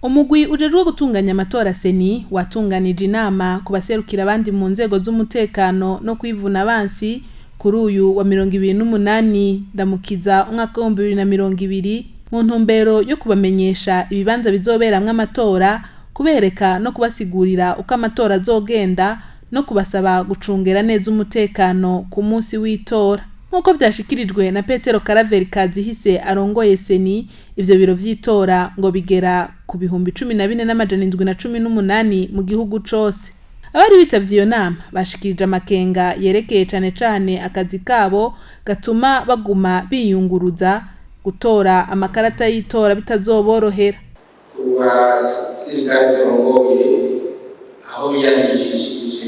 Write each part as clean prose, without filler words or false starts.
Umugwi ujejwe gutunganya amatora CENI watunganije inama ku baserukira abandi mu nzego z'umutekano no kwivuna abansi kuri uyu wa 28 Ndamukiza umwaka w'2020, mu ntumbero yo kubamenyesha ibibanza bizoberamwo amatora, kubereka no kubasigurira uko amatora azogenda, no kubasaba gucungera neza umutekano ku munsi w'itora. Nk'uko vyashikirijwe na Petero Karaveri Kazihise arongoye CENI, ivyo biro vy'itora ngo bigera ku 14,718 mu gihugu cose. Abari bitavye iyo nama bashikirije amakenga yerekeye cane cane akazi kabo gatuma baguma biyunguruza, gutora amakarata y'itora bitazoborohera. Ku basirikare turongoye, aho biyandikishije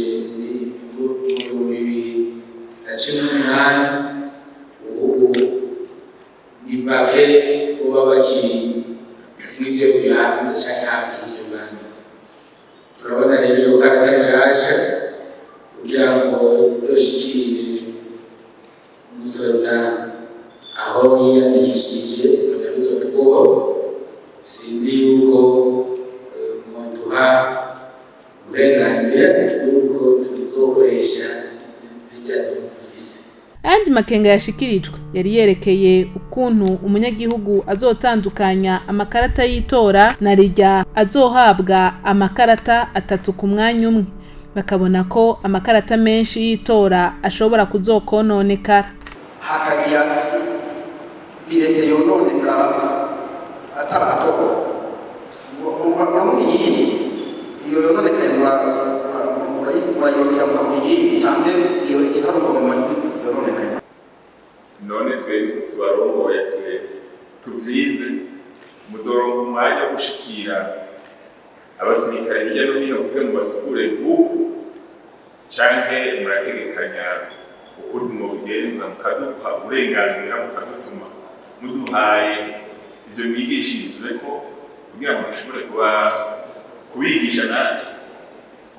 mu 2018, ubu ni bake boba bakiri mw'ivyo bibanza canke hafi y'ivyo bibanza. Turabona rero iyo karata nshasha, kugira ngo izoshikire umusoda aho yiyandikishije, mbona bizotugora. Sinzi yuko mwoduha uburenganzira yuko tuzokoresha zirya dufise. Ayandi makenga yashikirijwe yari yerekeye ukuntu umunyagihugu azotandukanya amakarata y'itora, na rirya azohabwa amakarata atatu ku mwanya umwe, bakabona ko amakarata menshi y'itora ashobora kuzokononekara. Hakagira bulletin yononekara ataratora, muramuha iyindi. Iyo yononekaye murayirotira mukamuha iyindi, canke iyo ikiharurwa mu majwi yononekaye? None twebwe tubarongoye, twe tuvyize, muzoronka umwanya wo gushikira abasirikare hirya no hino kugira ngo basigure nk'uku, canke murategekanya ukuntu mubigenza, mukaduha uburenganzira, mukadutuma muduhaye ivyo mwigishirize ko kugira ngo dushobore kuba kubigisha natwe?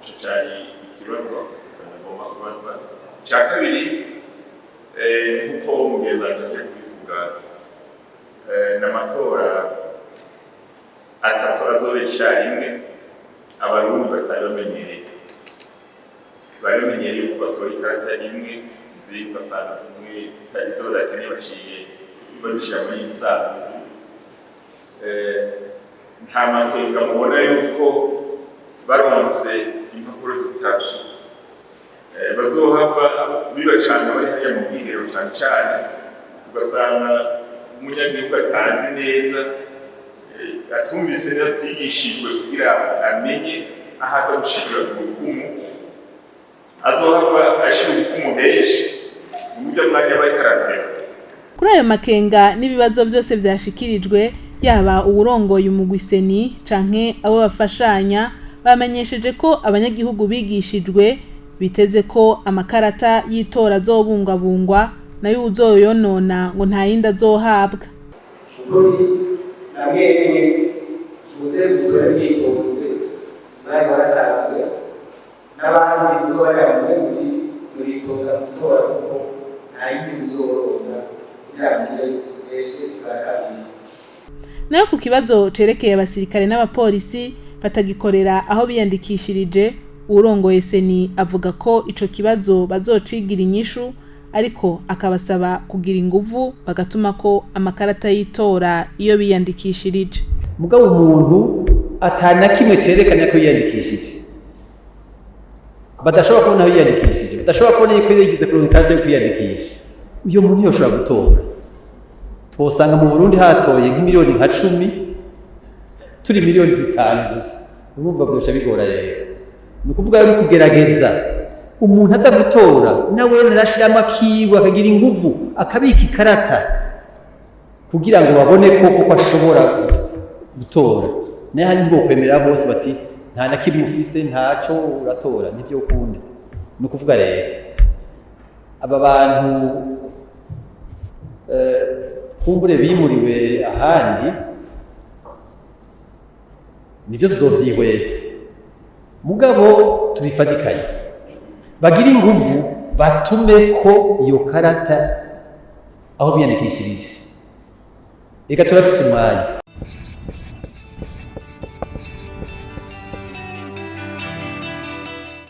Ico cari ikibazo nagomba kubaza. Icya kabiri, nk'uko mugenzi wanje aje kubivuga, n'amatora atatu azobera icarimwe Abarundi batari bamenyereye. Bari bamenyereye yuko batora ikarata imwe, izindi ugasanga zimwe zitari zo badakeneye baciye bazishira muri iyi sanduku. Nta makenga mubona yuko baronse impapuro zitatu bazohava bibacanga bari hariya mu bwiherero, cane cane ugasanga umunyagihugu atazi neza, atumvise neza, atigishijwe kugira amenye aho aza gushirira urukumu, azohava ashira urukumu henshi mu buryo mwanya bariko arateba? Kuri ayo makenga n'ibibazo byose vyashikirijwe, yaba uwurongoye umugwi CENI canke abo bafashanya, bamenyesheje ko abanyagihugu bigishijwe, biteze ko amakarata y'itora azobungwabungwa, nayo uwuzoyonona ngo nta yindi azohabwa. Ukuri na mwebwe muze mutore mwitonze, umwanya waratanzwe n'abandi muzobarira muti muritonda gutora, kuko nta yindi muzoronka kugira mugire mwese bwa kabiri. Nayo ku kibazo cerekeye abasirikare n'abapolisi batagikorera aho biyandikishirije, uwurongoye CENI avuga ko ico kibazo bazocigira inyishu, ariko akabasaba kugira inguvu bagatuma ko amakarata y'itora iyo biyandikishirije. Mugabo umuntu atana kimwe cerekana ko yiyandikishije, badashobora kubona aho yiyandikishije, badashobora kubona yuko yigize kuronka ikarita yo kwiyandikisha, uyo muntu yoshobora gutora? Twosanga mu Burundi hatoye nk'imiliyoni nka 10, turi miliyoni 5 gusa. Urumva vyoca bigora. Rero ni ukuvuga yuko kugerageza umuntu aza gutora nawe arashiramo akiwe, akagira inguvu, akabika ikarata kugira ngo babone ko koko ashobora gutora. Naye hari ntibokwemerera bose bati nta na kimwe ufise, ntaco uratora, nivyo ukunda. Ni ukuvuga rero aba bantu kumbure bimuriwe ahandi, nivyo tuzovyihweza, mugabo tubifatikanye, bagire inguvu, batume ko iyo karata aho biyandikishirije. Reka turafise umwanya.